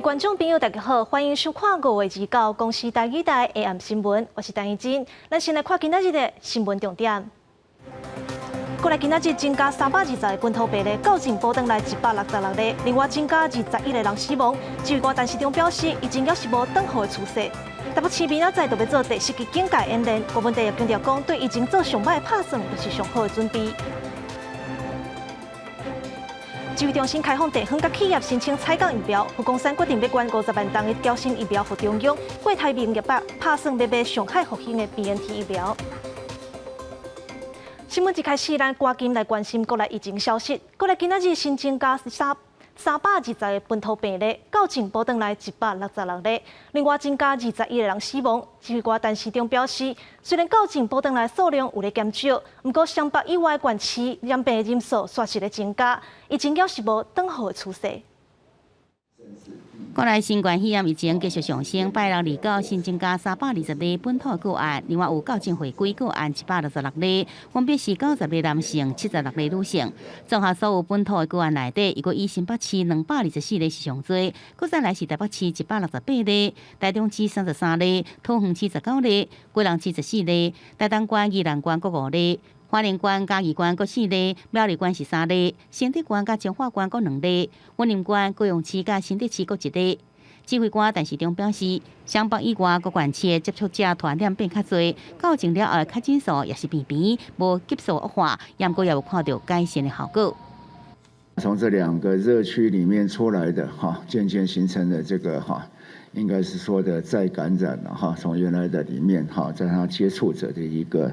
位觀眾朋友，大家好，歡迎收看5月29公視台語台 AM 新聞，我是陳怡珍。咱先來看今仔日的新聞重點。國內今仔日增加320個本土病例，到前補轉來166例，另外增加21個人死亡。指揮官陳時中表示，疫情猶是無轉好的趨勢。台北市明仔載就欲做第四級警戒演練，郭文哲也強調講，對疫情做上歹的拍算，就是上好的準備。指揮中心開放地方佮企業申請採購疫苗，佛光山決定欲捐50萬筒的嬌生疫苗予中央，郭台銘也拍算欲買上海復興的 BNT 疫苗。新聞一開始，咱趕緊來關心國內疫情消息。國內今仔日新增加320個本土病例，到前補轉來166例，另外增加21個人死亡。指揮官陳時中表示，雖然到前補轉來數量有咧減少，毋過雙北以外縣市染病人數煞是咧增加，疫情猶是無轉好的趨勢。國內新冠肺炎疫情繼續上升，拜六29新增加320例本土個案，另外有校正回歸個案166例，分別是90個男性、76個女性。綜合所有本土的個案內底，猶閣以新北市224例是上濟，閣再來是台北市168例，台中市33例，桃園市19例，基隆市14例，台東縣、宜蘭縣各5例。花蓮縣、嘉義縣各4例，苗栗縣是3例，新竹縣佮彰化縣各2例，雲林縣、高雄市佮新竹市各1例。指揮官陳時中表示，雙北以外各縣市的接觸者傳染變較濟，確診了後確診數也是平平，無急速惡化，毋過也有看到改善的效果。從這兩個熱區裡面出來的哈，漸漸形成的這個哈，應該是說的再感染了哈，從原來的裡面哈，在他接觸者的一個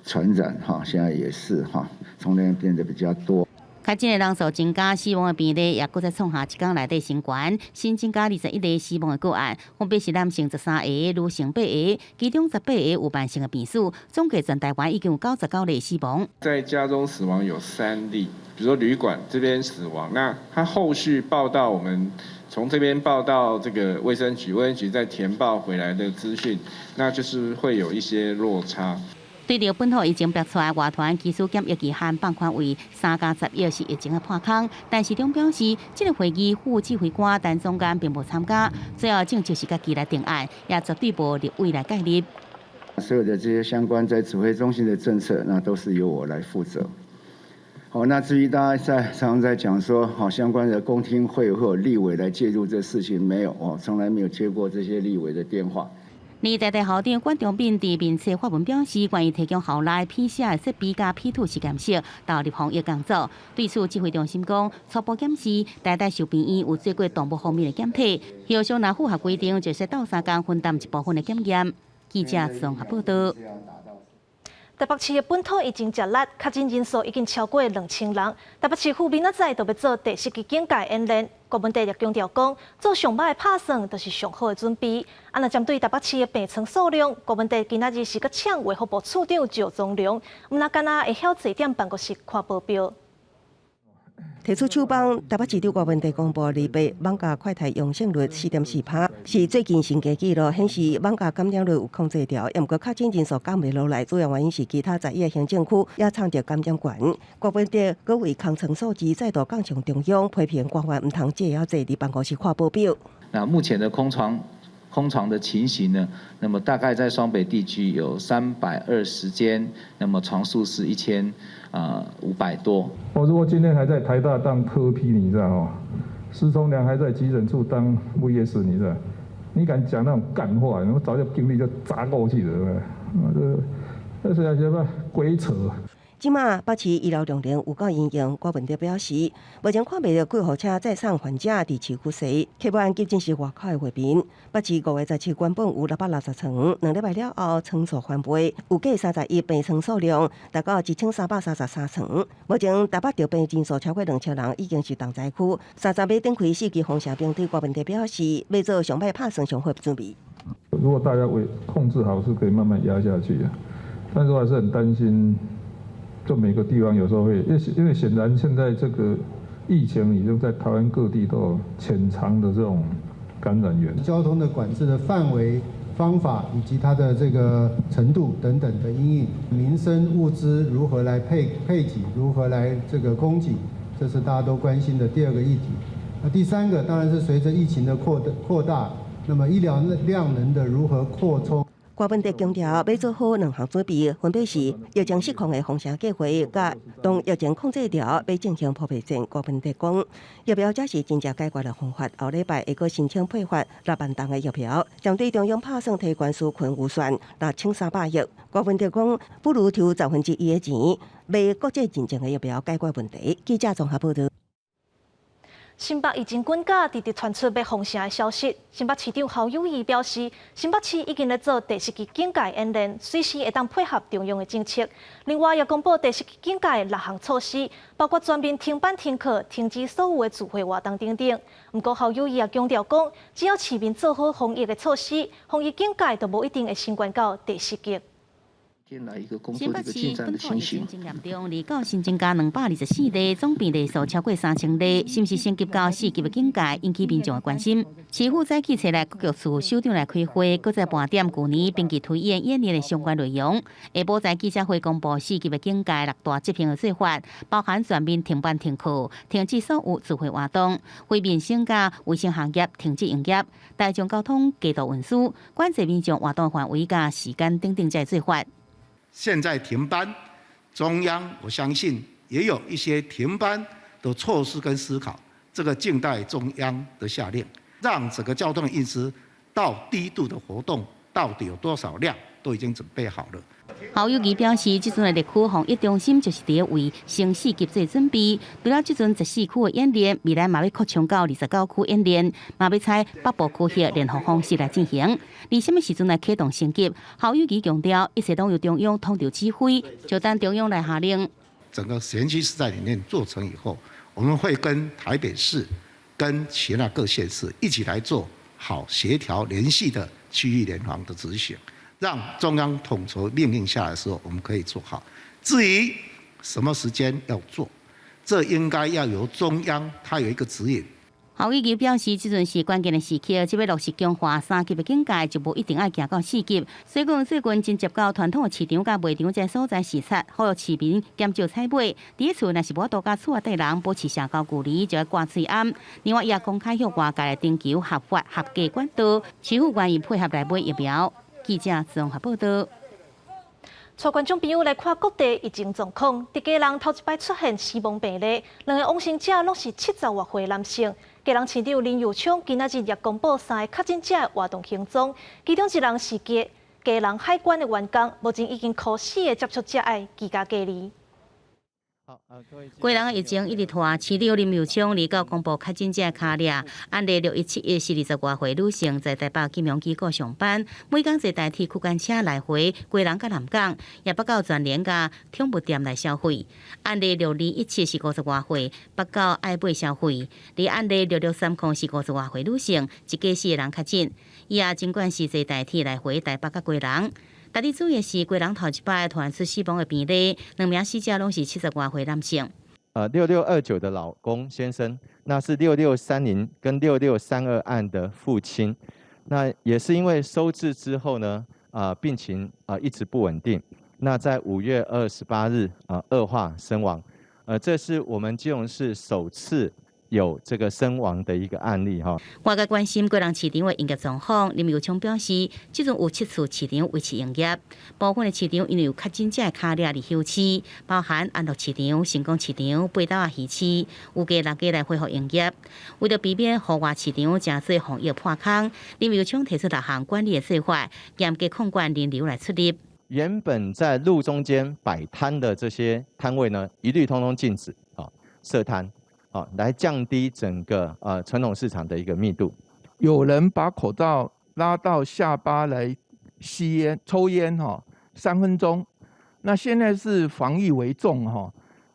傳染哈，現在也是哈，從那變得比較多。確診的人數增加，死亡的病例也閣再創下一工內底新高，新增加21個死亡的個案，分別是男性13個，女性8個，其中18個有慢性的病史。總計全台灣已經有99例死亡。在家中死亡有3例，比如說旅館這邊死亡，那他後續報到我們從這邊報到這個衛生局，衛生局再填報回來的資訊，那就是會有一些落差。對著本土疫情爆出來，外團技術檢疫期限放寬為3加11是疫情的破空，陳時中表示，這個會議副指揮官陳宗彥並無參加，最後政策是家己來定案，也絕對無立委來介入。所有的這些相關在指揮中心的政策，那都是由我來負責。好，那至於大家在常常在講說，好相關的公聽會或立委來介入這事情，沒有，我從來沒有接過這些立委的電話。而台大校長管中閔佇面冊發文表示，願意提供校內 PCR 設備佮 P2 實驗室投入防疫工作。對此，指揮中心講，初步檢視台大獸病院有做過動物方面的檢體，校方若符合規定，就是鬥相共分擔一部分的檢驗。記者綜合報道。台北市的本土疫情誠力，確診人數已經超過2000人。台北市府明仔載就欲做第四級警戒演練。郭文哲也強調講，做上歹的拍算，就是上好的準備。啊，若針對台北市的病床數量，郭文哲今仔日是閣請衛福部次長趙宗龍，毋若干焦會曉坐佇辦公室看報表。提出手枋，台北市長郭文哲公布28網加快篩陽性率4.4%，是最近新低紀錄，顯示網加感染率有控制著。毋過確診人數降袂落來，主要原因是其他11個行政區也創著感染懸。郭文哲閣為空床數字再度摃向中央，批評官員毋通這樣坐佇辦公室看報表。那目前的空床的情形呢？那麼大概在雙北地區有320間，那麼床數是1500多。我如果今天還在台大當柯 P，你知道哦？施崇良還在急診處當 VS，你知道？你敢講那種幹話，我早就警力就砸過去了，這是什麼鬼扯？這馬北市醫療量能有夠殷勤，郭文哲表示，目前看袂著救護車載送患者佇市區踅，客源急診室外口的畫面。北市5月17原本有660床，2禮拜了後床數翻倍，有計31病床數量達到1333床。目前台北著病人數超過2000人，已經是重災區。30欲展開四級封城面對郭文哲表示，欲做上歹拍算上好準備。如果大家為控制好，是可以慢慢壓下去的，但是我還是很擔心。就每個地方有時候會，因為顯然現在這個疫情已經在台灣各地都有潛藏的這種感染源。交通的管制的範圍、方法以及它的這個程度等等的因應，民生物資如何來配給，如何來這個供給，這是大家都關心的第二個議題。那第三個當然是隨着疫情的擴大，那麼醫療量能的如何擴充。郭文哲強調，欲做好兩項準備，分別是疫情失控的封城計劃，佮當疫情控制牢，欲進行破皮戰。郭文哲講，疫苗才是真正解決的方法。後禮拜會閣申請配發6萬筒的疫苗，針對中央拍算提懸紓困預算6300億。郭文哲講，不如抽1/10的錢買國際認證的疫苗解決問題。記者綜合報道。新北疫情滾價，直直傳出欲封城的消息。新北市長侯友宜表示，新北市已經咧做第四級警戒演練，隨時會當配合中央的政策。另外，也公布第四級警戒六項措施，包括全面停班停課、停止所有的聚會活動等等。毋過侯友宜也強調講，只要市民做好防疫的措施，防疫警戒就無一定會升懸到第四級。新北市本土疫情真嚴重，二九新增加224例，總病例數超過3000例，是毋是升級到四級的警戒，引起民眾的關心。市府早起揣來各局處首長來開會，閣再盤點舊年兵棋推演演練的相關內容。下晡在記者會公布四級的警戒六大執行的做法，包含全面停班停課、停止所有聚會活動、非民生佮衛生行業停止營業、大眾交通街道運輸、管制民眾活動範圍佮時間等等這做法。現在停班，中央我相信也有一些停班的措施跟思考，這個靜待中央的下令，讓整個交通運輸到低度的活動到底有多少量，都已經準備好了。侯友宜表示，這陣的綠區防疫中心就是佇為升四級做準備。除了這陣14區的演練，未來嘛欲擴充到29區演練，嘛欲採北部區域聯合方式來進行。佇啥物時陣來啟動升級？侯友宜強調，一切攏由中央統籌指揮，就等中央來下令。整個實驗區是在裡面做成以後，我們會跟台北市、跟其他各縣市一起來做好協調聯繫的區域聯防的執行。讓中央統籌命令下來的時候，我們可以做好。至於什麼時間要做，這應該要由中央，它有一個指引。侯友宜表示，這陣是關鍵的時刻，這欲落實強化三級的警戒，就無一定愛行到四級。所以講，最近真捷到傳統的市場佮賣場這所在視察，呼籲市民減少採買。佇厝若是無法度佮厝內底人保持社交距離，就愛掛喙罨。另外，也公開向外界來徵求合法合格管道，市府願意配合來買疫苗。記者綜合報道。帶觀眾朋友來看各地疫情狀況，佇基隆頭一擺出現死亡病例，兩个往生者攏是70外歲男性。基隆市長林右昌今仔日也公布三个確診者的活動行蹤，其中一人是基隆海關的員工，目前已經予四个接觸者愛居家隔離。基隆的疫情一直拖，市長林右昌二九公布確診者跤列，案例6171是20外歲女性，在台北金融機構上班，每工坐台鐵區間車來回基隆佮南港，也捌到全聯佮寵物店來消費。案例6217是50外歲，捌到愛買消費。而案例6630是50外歲女性，一家四个人確診，伊也儘管是坐台鐵來回台北佮基隆。值得注意的是，基隆頭一擺傳出死亡的病例，兩名死者攏是70外歲男性。6629的老公先生，那是6630跟6632案的父親，那也是因為收治之後呢，病情一直不穩定，那在5月28日惡化身亡，這是我們基隆市首次有這個身亡的一個案例哈。外界關心基隆市場的營業狀況，林右昌表示，這陣有七處市場維持營業，部分的市場因為有確診者的跤跡而休市，包含安樂市場、成功市場、八斗仔魚市，預計6月來恢復營業。為著避免戶外市場成做防疫破空，林右昌提出六項管理的做法，嚴格控管人流來出入。原本在路中間擺攤的這些攤位呢，一律通通禁止啊設攤。來降低整個傳統市場的一個密度。有人把口罩拉到下巴來吸菸、抽菸，哈，3分鐘。那現在是防疫為重，哈。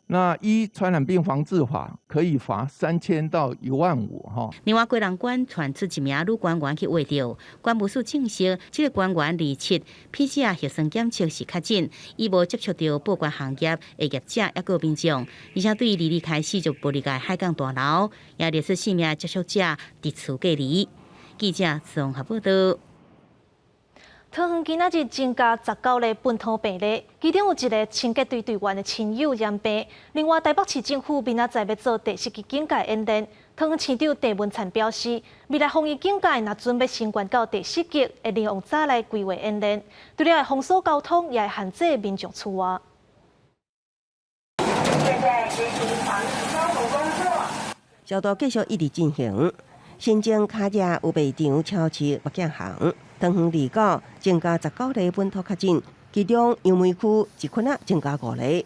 那依傳染病防治法可以罰3000到1萬5，哈。另外，基隆縣傳出一名女官員去挖著，關務署證實，這個官員27 PCR 核酸檢測是確診，伊無接觸著報關行業的業者，抑閣民眾，而且對22開始就無離開海港大樓，也列出四名接觸者佇厝隔離。記者綜合報道。桃園今仔日增加19例本土病例，其中有一个清潔隊隊員的親友染病。另外，台北市政府明仔載欲做第四級警戒演練，桃園市長鄭文燦表示，未來防疫警戒若準備升懸到第四級，會利用早來規劃演練。除了會封鎖交通，也會限制民眾出外。現在執行防疫消毒工作。消毒繼續一直進行。新增卡價有賣場、超市、目鏡行，桃園二九增加19例本土確診，其中楊梅區一群仔增加五例，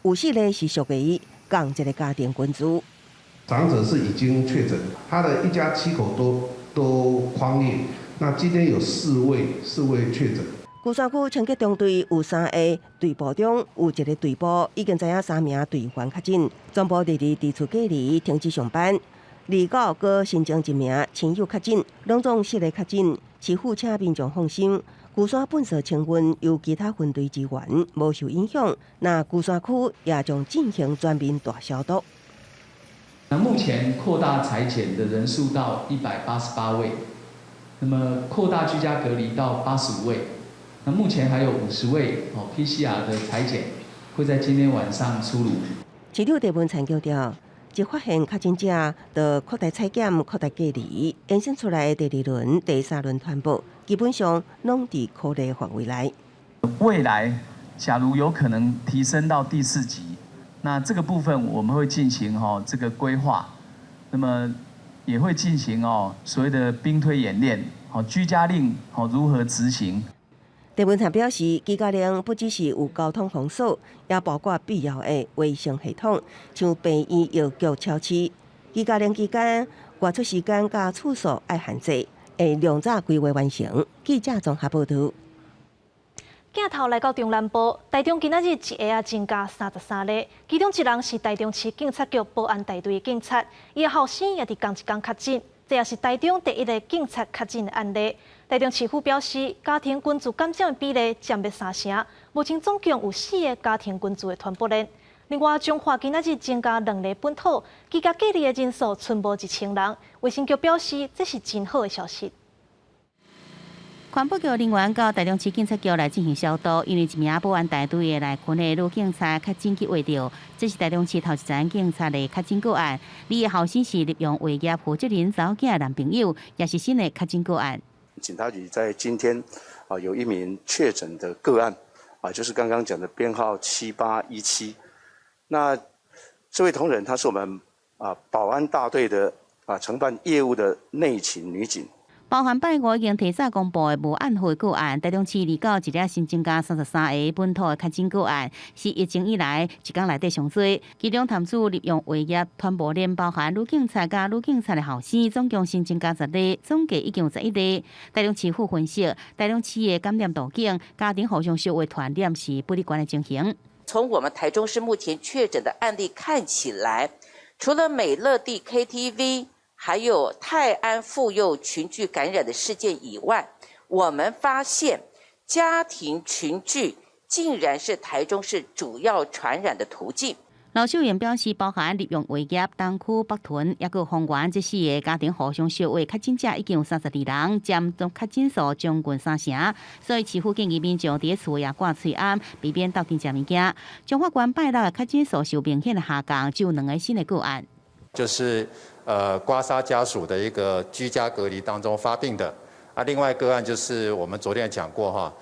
有四例是屬於仝一个家庭群聚。長者是已經確診，他的一家七口都匡列，那今天有四位確診。龜山區清潔中隊有三个隊部中，有一個隊部已經知影三名隊員確診，全部日日佇厝隔離，停止上班。二九閣新增一名親友確診，攏總四个確診，市府請民眾放心。龜山糞掃清運由其他分隊支援，無受影響。那龜山區也將進行全面大消毒。那目前擴大採檢的人數到188位，那麼擴大居家隔離到85位，那目前還有50位哦 PCR 的採檢會在今天晚上出爐。市長鄭文燦強調，一發現確診者，就擴大採檢、擴大隔離，延伸出來的第二輪、第三輪傳播，基本上攏佇可理範圍內。未來假如有可能提升到第四級，那這個部分我們會進行吼這個規劃，那麼也會進行哦所謂的兵推演練，好居家令好如何執行。鄭文燦表示，居家令不只是有交通封鎖，也包括必要的衛生系統，像病院、藥局、超市。居家令期間，外出時間佮次數愛限制，會量早規劃完成。記者綜合報導。鏡頭來到中南部，台中今仔日一下仔增加33例，其中一人是台中市警察局保安大隊的警察，伊的後生也佇仝一工確診，這也是台中第一个警察確診的案例。台中市府表示，家庭群聚感染的比例占欲三成，目前總共有四个家庭群聚的傳播鏈。另外，彰化今仔日增加兩例本土，居家隔離的人數賰無1000人。衛生局表示，這是真好的消息。環保局人員到台中市警察局來進行消毒，因為一名保安大隊的內勤的女警察確診去秽著，這是台中市頭一宗警察的確診個案。伊的後生是立用畫業負責人查某囝的男朋友，也是新的確診個案。警察局在今天啊有一名確診的個案啊，就是剛剛講的編號7817。那這位同仁他是我們啊保安大隊的啊承辦業務的內勤女警。包含拜五已經提早公布的無案號個案，台中市二九一日新增加33个本土的確診個案，是疫情以來一工內底上濟。其中探出利用畫業傳播鏈，包含女警察佮女警察的後生，總共新增加10例，總計已經有11例。台中市府分析，台中市的感染途徑、家庭互相相話傳染是比例懸的情形。從我們台中市目前確診的案例看起來，除了美樂蒂 KTV，還有泰安婦幼群聚感染的事件以外，我們發現家庭群聚竟然是台中市主要傳染的途徑。劉秀妍表示，包含利用畫業、東區、北屯，抑閣豐原這四个家庭互相相話確診者已經有32人，佔總確診數將近三成。所以市府建議民眾佇厝也掛喙罨，避免鬥陣食物件。彰化縣拜六的確診數有明顯的下降，只有兩个新的個案。就是刮痧家屬的一個居家隔離當中發病的，啊，另外個案就是我們昨天講過哈，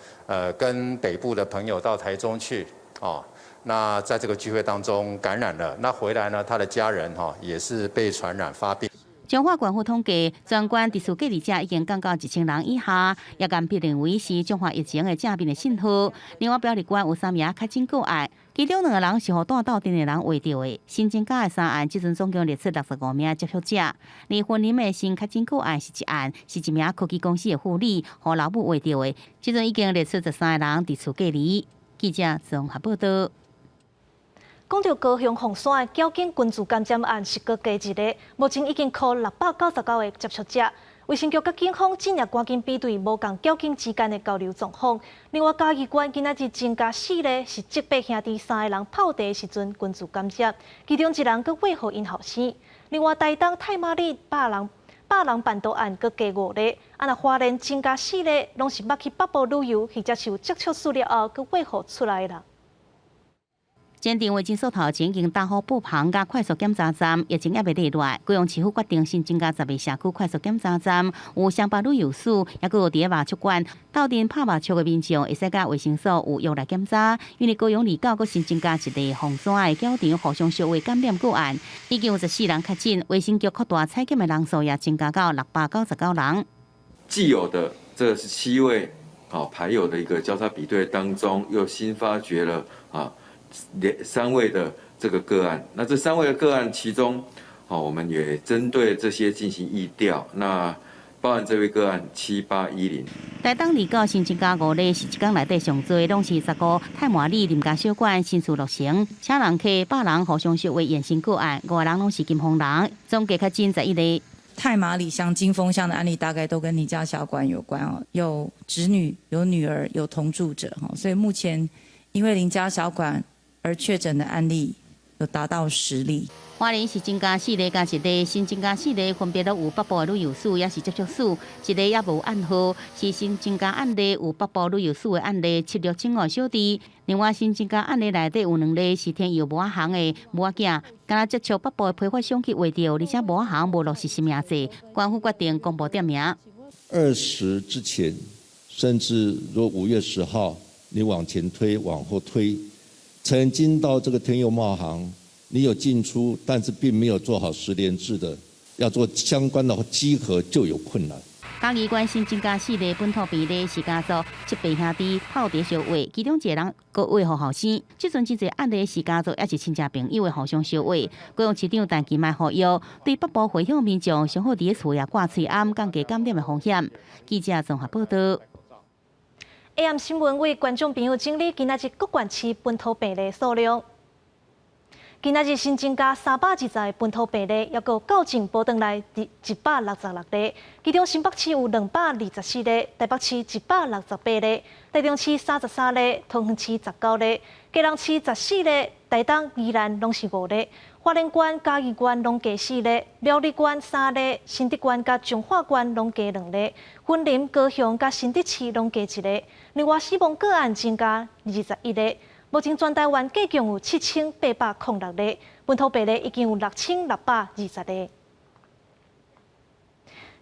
跟北部的朋友到台中去，哦，那在這個聚會當中感染了，那回來呢，他的家人哈也是被傳染發病。彰化縣府統計，全縣佇厝隔離者已經降到1000人以下，也共被認為是彰化疫情的正面的信號。另外，苗栗縣有三名確診個案，其中兩個人是予蹛鬥陣的人畫著的。新增加的三案，這陣總共列出65名接觸者。而雲林的新確診個案是一案，是一名科技公司的護理，予老母畫著的。這陣已經列出13個人佇厝隔離。記者綜合報道。講著高雄鳳山的繳警群聚感染案是閣加一个，目前已經扣699个接觸者。衛生局佮警方這日趕緊比對無仝繳警之間的交流狀況。另外，嘉義縣今仔日增加四例，是叔伯兄弟三个人泡茶時陣群聚感染，其中一人閣餵予𪜶後生。另外，台東太麻里百人辦桌案閣加五例，啊若花蓮增加四例，攏是捌去北部旅遊或者是有接觸史了後閣餵予出來的人。前鎮衛生所頭前已經搭好布棚佮快速檢查站，疫情猶未落來。高雄市府決定新增加10个社區快速檢查站，有雙北旅遊署，抑閣有佇咧麻雀館鬥陣拍麻將的民眾，會使佮衛生所有約來檢查。因為高雄二九閣新增加一例鳳山的轎場互相相話感染個案，已經有14人確診，衛生局擴大採檢的人數也增加到699人。既有的這是七位好牌友的一個交叉比對當中，又新發覺了啊兩三位的這個個案。那這三位的個案其中，好，我們也針對這些進行疫調。那包含這位個案7810。台東二九新增加五例，是一工內底上濟，攏是15太麻里林家小館新厝落成，請人客百人互相相話延伸個案，五個人攏是金峰人，總計確診11例。太麻里鄉、金峰鄉的案例大概都跟林家小館有關哦，有侄女、有女兒、有同住者，所以目前因為林家小館而確診的案例有達到10例。花蓮是增加四例佮一例，新增加四例，分別都有北部的旅遊史，抑是接觸史，一例猶無案號，是新增加案例有北部旅遊史的案例7605小弟。另外新增加案例內底有兩例是天佑帽仔行的母仔囝，敢若接觸北部的批發商去畫著，而且帽仔行無落實實名制，官府決定公布店名。 20之前，甚至若5月10號，你往前推、往後推，曾經到這個天佑帽行。你有進出，但是並沒有做好實聯制的，要做相關的稽核就有困難。嘉義縣新增加四例本土病例，是家族七伯兄弟泡茶相話，其中一個人閣餵予後生。這陣真濟案例是家族抑是親戚朋友的互相相話。高雄市長陳其邁呼籲，對北部回鄉民眾上好佇咧厝內掛喙罨，降低感染的風險。記者綜合報道。 AM 新聞為觀眾朋友整理今仔日各縣市本土病例數量。今仔日新增加320個本土病例，抑閣校正補轉來166例。其中新北市有224例，台北市168例，台中市33例，桃園市19例，基隆市14例，台東、宜蘭攏是5例，花蓮縣、嘉義縣攏加4例，苗栗縣3例，新竹縣佮彰化縣攏加2例，雲林、高雄佮新竹市攏加1例。另外死亡個案增加21例。目前全台灣計共有7806例，本土病例已經有6620例。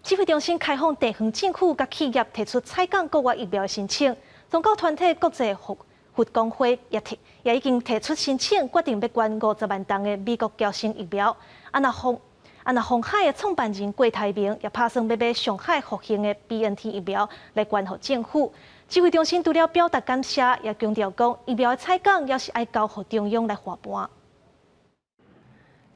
指揮中心開放地方政府佮企業提出採購國外疫苗的申請，宗教團體國際佛佛光會也提也已經提出申請，決定欲捐50萬筒的美國嬌生疫苗。啊若鴻啊若鴻海的創辦人郭台銘也拍算欲買上海復興的 BNT 疫苗來捐予政府。指揮中心除了表達感謝，也強調講疫苗的採購猶是愛交予中央來劃撥。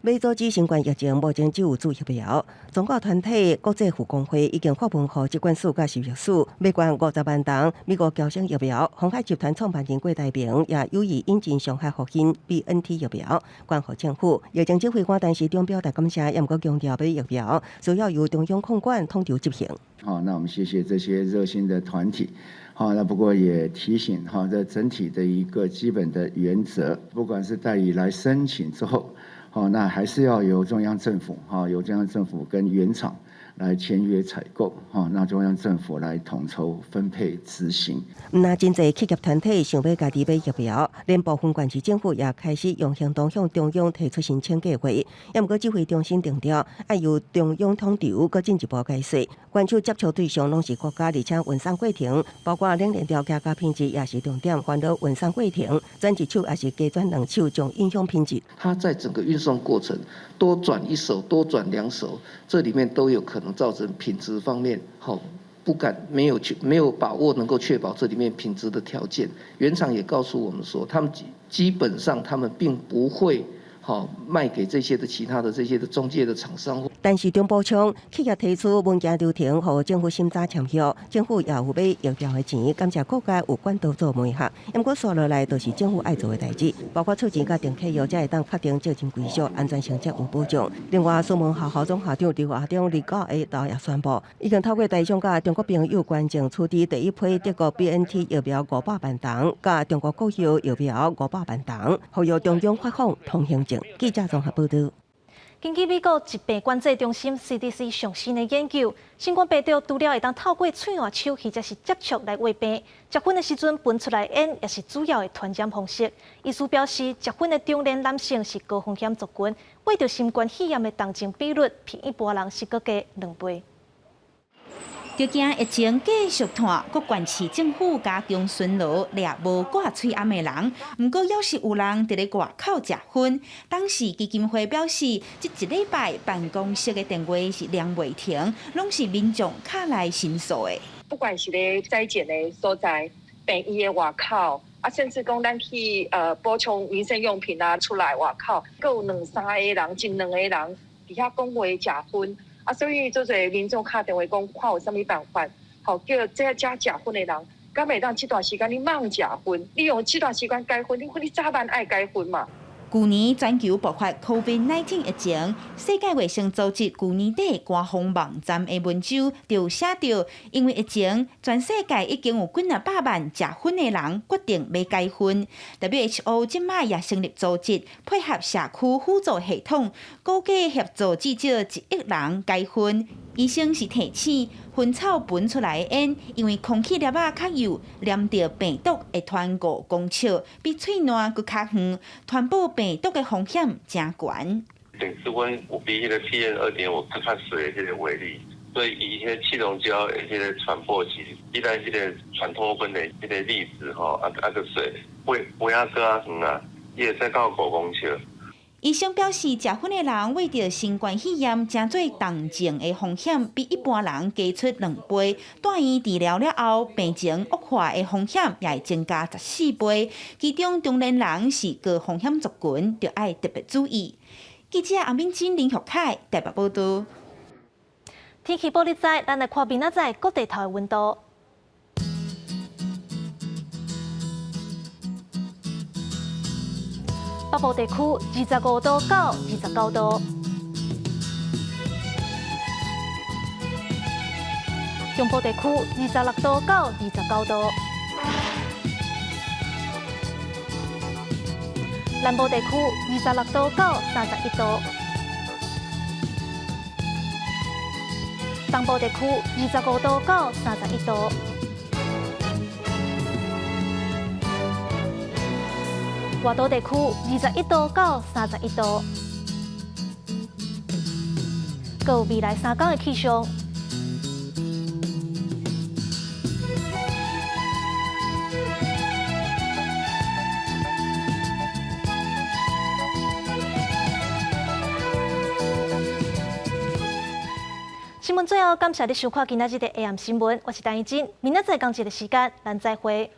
欲阻止新冠疫情，目前只有注疫苗。宗教團體國際佛光會已經發文予疾管署佮食藥署，欲捐50萬筒美國嬌生疫苗。鴻海集團創辦人郭台銘也有意引進上海復興 BNT 疫苗，捐予政府。疫情指揮官陳時中表達感謝，也毋過強調買疫苗需要由中央控管統籌執行。好，那我們謝謝這些熱心的團體。好，那不過也提醒哈，這整體的一個基本的原則，不管是代理來申請之後。好，那還是要由中央政府，哈，由中央政府跟原廠來簽約採購，哈，那中央政府來統籌分配執行。毋但真濟企業團體想欲家己買疫苗，連部分縣市政府也開始用行動向中央提出申請計劃。也毋過指揮中心定調，愛由中央統籌，閣進一步解說。關注接觸對象攏是國家，而且運送過程，包括冷鏈條件佮品質也是重點。煩惱運送過程轉一手抑是加轉兩手，將影響品質。它在整個運送過程多轉一手、多轉兩手，這裡面都有可能造成品質方面，吼，不敢沒有確沒有把握能夠確保這裡面品質的條件。原廠也告訴我們說，他們基本上他們並不會。好賣給這些的其他的這些的中介的廠商。但是中補充企業提出文件流程，予政府審查簽約，政府也有買疫苗的錢，感謝各界有管道做媒合。毋過紲落來就是政府愛做的代誌，包括出錢佮訂契約，才會當確定責任歸屬，安全性才有保障。另外，蘇門學校總校長劉亞中29下晝也宣布，已經透過台商佮中國朋友捐贈處置第一批德國 BNT 疫苗500萬筒，佮中國國藥疫苗500萬筒，予由中央發放通行證。記者綜合報道。根據美國疾病管制中心 CDC 上新的研究，新冠病毒除了會當透過喙瀾手或者是接觸來患病，食薰的時陣噴出來煙也是主要的傳染方式。醫師表示，食薰的中年男性是高風險族群，患著新冠肺炎的重症比率比一般人是閣加2倍。就驚疫情繼續拖，各縣市政府加強巡邏，掠無掛喙罨的人。毋過，猶是有人佇咧外口食薰。當時基金會表示，這一禮拜辦公室的電話是連袂停，攏是民眾敲來申訴的。不管是咧篩檢的所在、病院的外口，啊，甚至講咱去補充民生用品啊，出來外口，閣有兩三個人、一兩個人佇遐講話食薰。啊，所以足濟民眾敲電話講，看有啥物辦法，吼叫這遮食薰的人，敢會當這段時間你莫食薰，你用這段時間戒薰，你早晚愛戒薰嘛。舊年全球爆發 COVID-19 疫情，世界衛生組織舊年底官方網站的文章就寫著，因為疫情，全世界已經有幾若百萬食薰的人決定欲戒薰。WHO 這擺也成立組織，配合社區輔助系統，估計協助至少1億人戒薰。醫生是提醒，薰草噴出來的煙，因為空氣粒仔較幼，黏著病毒會傳5公尺，比喙瀾閣較遠，傳播病毒的風險誠懸。電子溫有比彼個 PM2.5閣較細的彼個微粒，所以伊彼個氣溶膠的彼個傳播是比咱彼個傳統薰的彼個粒子吼，閣細，飛飛啊閣較遠啊，伊會使到5公尺。醫生表示，食薰的人患著新冠肺炎，成做重症的風險比一般人高出2倍。住院治療了後，病情惡化的風險也會增加14倍。其中中年人是高風險族群，就愛特別注意。記者阿敏珍、林玉凱台北報道。天氣報你知，咱來看明仔載各地頭的溫度。北部地區25度到29度，中部地區26度到29度，南部地區26度到31度，東部地區25度到31度。外島地區21度到31度，閣有未來3天的氣象。新聞最後，感謝你收看今仔日的 AM 新聞，我是陳怡靜，明仔載仝一个時間，咱再會。